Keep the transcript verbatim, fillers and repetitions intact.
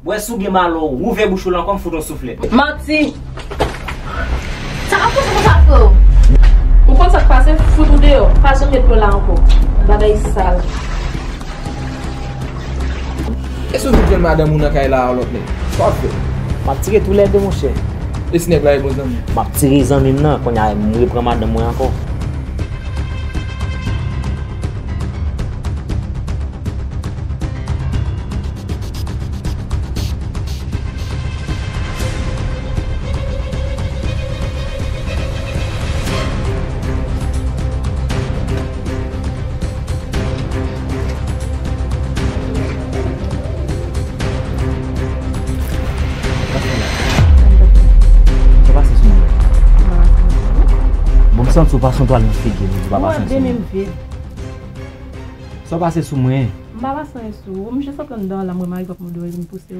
Wè si w gen malè w ouvè bouch ou la ankò, m fout yon souflèt. Manti! Sa k ap pase konsa, freo? Ou konn sa k pase? Fout ou deyò. Pa janm met mwen la ankò. Bagay sal. E si w vin jwenn madanm ou nan kay la a lòt nèg? Sa w ap fè? M ap tire toulède, monchè. E si nèg la e bon zanmi? M ap tire zanmi m nan, kounye a m reprann madanm mwen ankò. Sa pase sou mwen. Bon, m santi w pase yon twal nan figi m, ou pa pase anyen sou mwen. Sa pase sou mwen. M pa pase anyen sou ou. M jis antre anndan an la, m wè mari w ap mande w vin pouse w.